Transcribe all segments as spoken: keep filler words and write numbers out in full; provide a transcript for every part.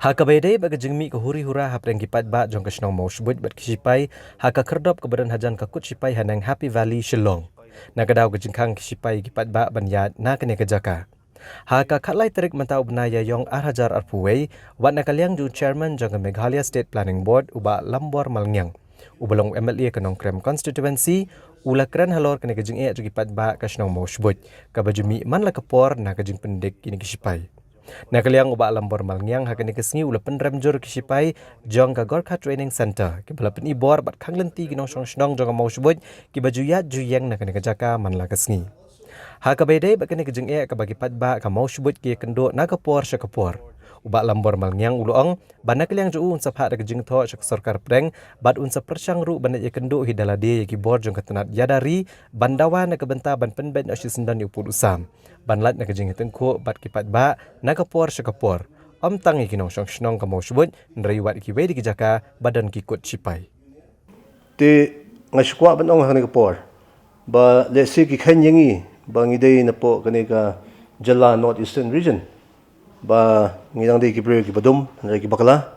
Ha kaba ïadei bad ka jingmih ka huri hura hapdeng ki paidbah jong ka shnong Mawshbuit bad ki shipai ha ka khyrdop kaba don hajan ka kut shipai haneng Happy Valley, Shillong. Na ka daw ka jingkhang ki shipai ki paidbah ban ïaid na kane ka jaka. Ha ka khatlai tarik mynta u bnai Ïaïong ar hajar arphew wei, wat na ka liang jong u chairman jong ka Meghalaya State Planning Board, u Bah Lambor Malngiang, uba long M L A ka Nongkrem constituency, u la kren halor kane ka jingeh jong ki paidbah ka shnong Mawshbuit kaba ju mih man la ka por na ka jingpyndik kine ki shipai. Na ka liang u Bah Lambor Malngiang, ha kane ka sngi u la pynrem jur ki shipai jong ka Gorkha Training Centre kiba la pyni bor bad khang lynti ki nongshong shnong jong ka Mawshbuit kiba ju ïaid ju ïeng na kane ka jaka man la ka sngi. Ha kaba ïadei bad kane ka jingeh kaba ki paidbah ka Mawshbuit ki ïakynduh na ka por sha ka por, u Bah Lambor Malngiang u la ong ba na ka liang jong u un sa phah da ka jingthoh sha ka sorkar pdeng bad un sa pyrshang ruh ban leit ïakynduh hi da lade ïa ki bor jong ka tnat ïada ri ban dawa na ka bynta ban pynbeit noh shisyndon ïa u pud u sam, ban lait na ka jingïatyngkhuh bad ki paidbah na ka por sha ka por, ym tang ïa ki nongshong shnong ka Mawshbuit, hynrei wat ïa kiwei de ki jaka ba don ki kut shipai. Te nga shu kwah ban ong ha kane ka por ba lehse ki kheiñ ïa ngi ba ngi dei napoh kane ka jylla North Eastern Region, ba ngi dang dei ki briew kiba dum, hynrei kiba bakla,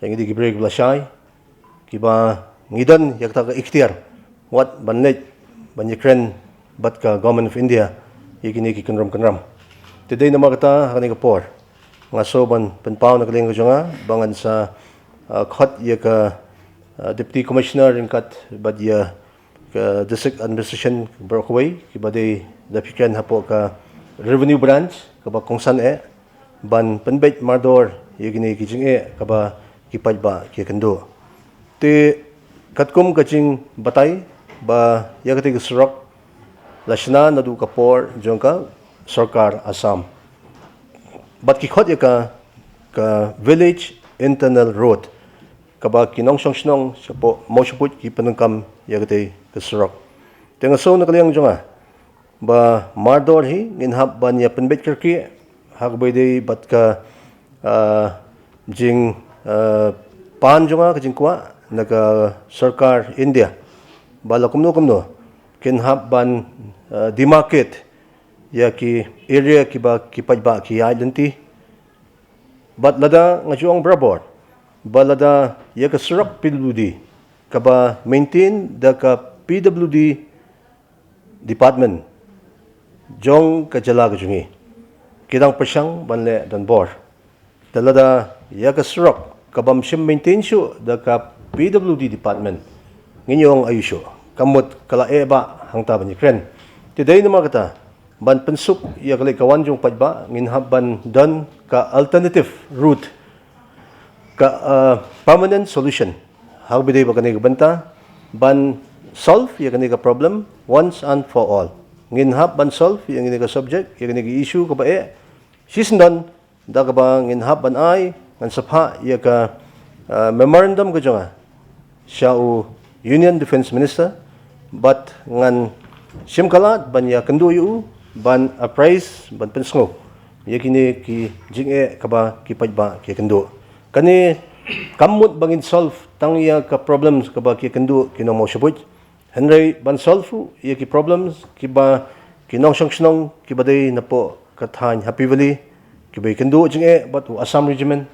ngi dei ki briew kiba lashai, kiba ngi don ïa kata ka ikhtiar wat ban leit ban ïakren bad ka Government of India ïa kine ki kynrum kynram. Te dei namar kata ha kane ka por nga sngew ban pynpaw na ka liang ka jong nga ba ngan sa, ah, khot ïa ka, ah, Deputy Commissioner ryngkat bad ïa ka District Administration baroh kawei kiba dei da pyrkhat hapoh ka Revenue Branch kaba kongsan eh ban pynbeit mardor ïa kine ki jingeh kaba ki paidbah ki ïakynduh. Te katkum ka jingbatai ba ïa kata ka surok la shna naduh ka por jong ka sorkar Assam bad ki khot ïa ka, ka Village Internal Road, kaba ki nongshong shnong shapoh Mawshbuit ki pyndonkam ïa kata ka surok. Te nga sngew na ka liang jong nga ba mardor hi ngin hap ban ïa pynbeit kyrkieh ha kaba ïadei bad ka, ah, jing, ah, pan jong nga, ka jingkwah na ka sorkar India ba la kumno kumno kin hap ban, ah, demarcate ïa ki area kiba ki paidbah ki ïaid lynti. Bad lada nga ju ong barabor ba lada ïa ka surok P W D kaba maintain da ka P W D department jong ka jylla ka jong ngi, ki dang pyrshang ban leh donbor. Te lada ïa ka surok kabym shym maintain shuh da ka P W D department, ngin ïa ong aïu shuh, ka mut ka la eh bah hangta ban ïakren. Te dei namar kata ban pynsuk ïa ka leit ka wan jong paidbah ngin hap ban don ka alternative route, ka, uh, permanent solution ha kaba ïadei bad kane ka bynta ban solve ïa kane ka problem once and for all. Ngin hap ban solve ïa kane ka subject, ïa kane ka issue kaba eh shisyndon da kaba ngin hap ban ai, ngan sa phah ïa ka, uh, memorandum ka jong nga sha u Union Defence Minister bad ngan shim ka lad ban ïakynduh ïa u ban apprise, ban pynsngew ïa kine ki jingeh kaba ki paidbah ki ïakynduh. Kane kam mut ba ngin solve tang ïa ka problems kaba ki ïakynduh ki nong Mawshbuit, hynrei ban solve ïa ki problems kiba ki nongshong shnong kiba dei napoh ka thaiñ Happy Valley kiba ïakynduh jingeh bad u Assam Regiment,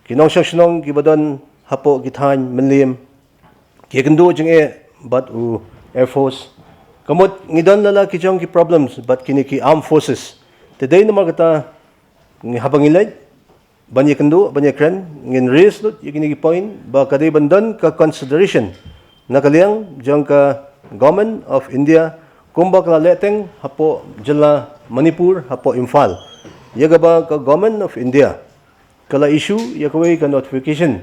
ki nongshong shnong kiba don hapoh ki thaiñ Mylliem ki ïakynduh jingeh bad u Air Force. Ka mut ngi don la la ki jong ki problems bad kine ki armed forces. Te dei namar kata ngi, haba ngi leit ban ïakynduh, ban ïakren, ngin raise lut ïa kine ki point ba ka dei ban don ka consideration na ka liang jong ka Government of India kumba ka la leh teng hapoh jylla Manipur, hapoh Imphal, ïa kaba ka Government of India ka la issue ïa kawei ka notification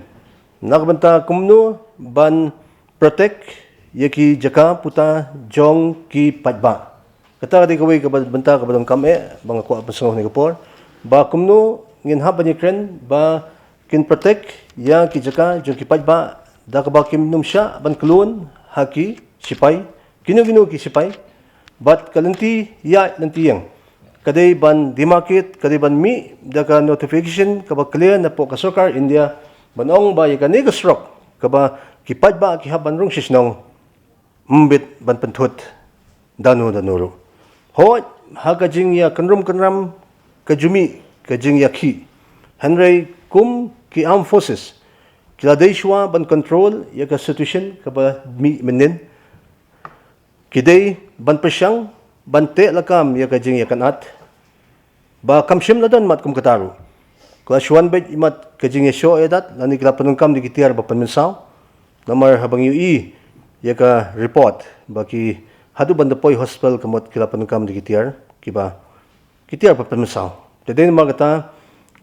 na ka bynta kumno ban protect ïa ki jaka puta jong ki paidbah. Kata ka dei kawei ka bynta kaba donkam eh ba nga kwah pynsngew ha kane ka por, ba kumno ngin hap ban ïakren ba kin protect ïa ki jaka jong ki paidbah da kaba kim nym shah ban khlun ha ki shipai, kino kino ki shipai, bad ka lynti ïaid lynti ïeng ka dei ban demarcate, ka dei ban mih da ka notification kaba clear napoh ka sorkar India ban ong ba ïa kane ka surok kaba ki paidbah ki hap ban rung sha shnong, ym bit ban pynthut da no da no ruh. Hooid, ha ka jingïakynrum kynram ka ju mih ka jingïakhih, hynrei Kum ki armed forces ki la dei shuwa ban control ïa ka situation kaba mih mynnin. Ki dei ban pyrshang ban teh lakam ïa ka jingïakynad ba kam shym la don mat kum kata ruh. Ka la shuwa beit mat ka jingïashoh ïadat lane ki la pyndonkam da ki tiar ba pynmynsaw. Namar haba ngi ïohi ïa ka report ba ki haduh ban da poi hospital ka mut ki la pyndonkam da ki tiar kiba ki tiar ba pynmynsaw. Te dei namar kata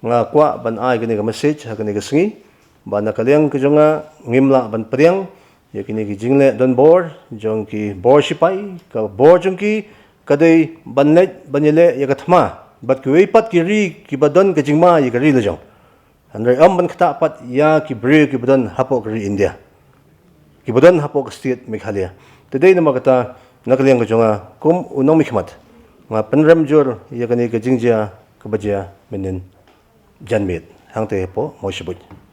nga kwah ban ai kane ka message ha kane ka sngi ba na ka liang ka jong nga ngim lah ban pdiang ïa kine ki jingleh donbor jong ki bor shipai. Ka bor jong ki ka dei ban leit ban ïaleh ïa ka thma bad kiwei pat ki ri kiba don ka jingma ïa ka ri la jong. Hynrei ym ban ktah pat ïa ki briew kiba don hapoh ka ri India, kiba don hapoh ka state Meghalaya. Te dei namar kata na ka liang ka jong nga kum u nongmihkhmat nga pynrem jur ïa kane ka jingjia kaba jia mynnin janmiet. Hangta hapoh Mawshynrut.